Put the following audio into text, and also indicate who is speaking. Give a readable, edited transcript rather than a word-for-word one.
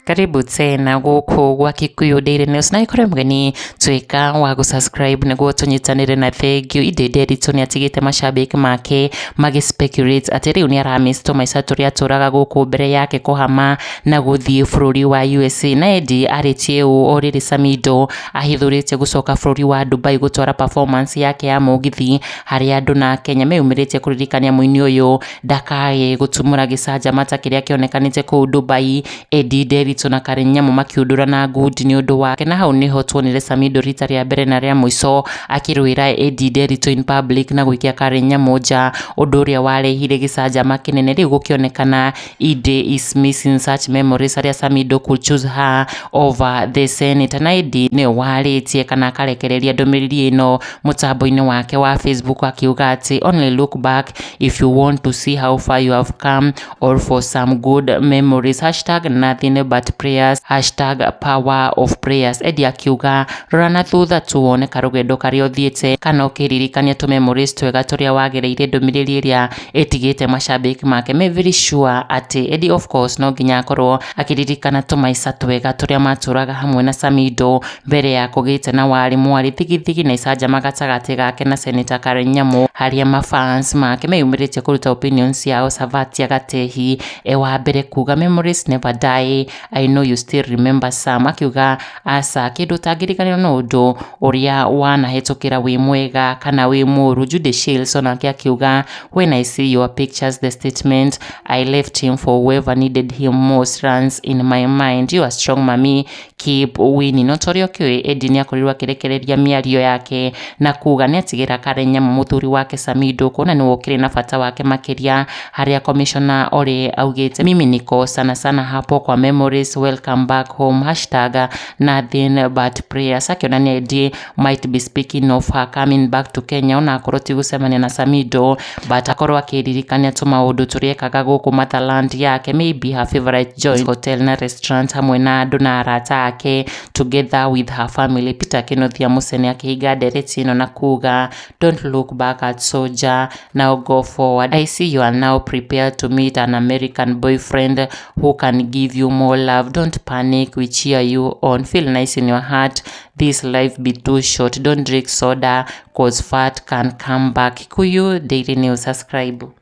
Speaker 1: Karibu tena gũkũ gwa Kikuyu Daily News na ĩkorwo mũgeni tuĩka wa gũ-subscribe nĩguo tũnyitanĩre na thank you. Inde Nderitu nĩ atigĩte mashabiki make magĩ speculate atĩ rĩu nĩ aramiss tũmaica tũrĩa atũraga gũkũ mbere yake kũhama na gũthiĩ bũrũri wa USA. Na Eddie arĩtie ũũ o rĩrĩ Samido ahithũrĩte gũcoka bũrũri wa Dubai gũtwara performance yake ya mũgithi harĩa andũ na Kenya meyumĩrĩtie kũririkania mũini ũyũ ndakae gũtumũra gĩcanjama ta kĩrĩa kĩonekanĩte kũu Dubai. Eddie Nderitu na Karen Nyamu makiundũra na ngundi nĩ ũndũ wake, na hau nĩho tuonire Samido rita rĩa mbere na rĩa mũico akĩrũĩra Eddie Nderitu in public na gũikia Karen Nyamu nja, ũndũ ũrĩa warehire gĩcanjama kĩnene. Rĩu gũkĩonekana Eddie is missing such memories arĩa Samido could choose her over the senator. Na Eddie nĩwe warĩtie kana akarekereria ndũmĩrĩri ĩno mũtambo-inĩ wake wa Facebook akiuga atĩ only look back if you want to see how far you have come or for some good memories, #NothingButPrayers, #PowerOfPrayers. Eddie akiuga rora na thutha tu wone karũgendo karĩa ũthiĩte kana ũkĩririkania tũ memories twega tũrĩa wagereire. Ndũmĩrĩri ĩrĩa ĩtigĩte mashabiki make me very sure atĩ Eddie of course no nginya akorwo akĩririkana tũmaica twega tũrĩa matũraga hamwe na Samido mbere ya kũgĩte na warĩ mwarĩ thigithigi na icanjama gatagatĩ gake na Senator Karen Nyamu, harĩa mafans make meyumĩrĩtie kũruta opinions ciao. Savatia Gatehi e wa mbere kuga, "Memories never die, I know you still remember some." Akiuga aca, kĩndũ ũtangĩriganĩrwo no ũndũ ũrĩa wanahĩtũkĩra wĩ mwega kana wĩ mũũru. Judy Shields onake akiuga, "When I see your pictures, the statement 'I left him for whoever needed him most' runs in my mind. You are strong, mami, keep winning." No torĩa ũkĩũĩ, Eddie nĩ akorirwo akĩrekereria mĩario yake na kuga nĩ atigĩra Karen Nyamu mũthuri wake Samido kuona nĩwe ũkĩrĩ na bata wake makĩria, harĩa Commissioner Ore augĩte, "Mimi niko sana sana hapo kwa memories. Welcome back home, #NothingButPrayers." Akĩonania Eddie might be speaking of her coming back to Kenya ona akorwo ti gũcemania na Samido, but akorwo akĩririkania tũmaũndũ tũrĩa ekaga gũkũ motherland yake, maybe her favorite joint, hotel na restaurant, hamwe na andũ na arata ake together with her family. Peter Kĩnuthia Mũcene akĩhinga ndereti ĩno na kuga, "Don't look back at soldier, now go forward. I see you are now prepared to meet an American boyfriend who can give you more love. Don't panic, we cheer you on. Feel nice in your heart, this life be too short. Don't drink soda, 'cause fat can come back." Kikuyu Daily News, subscribe.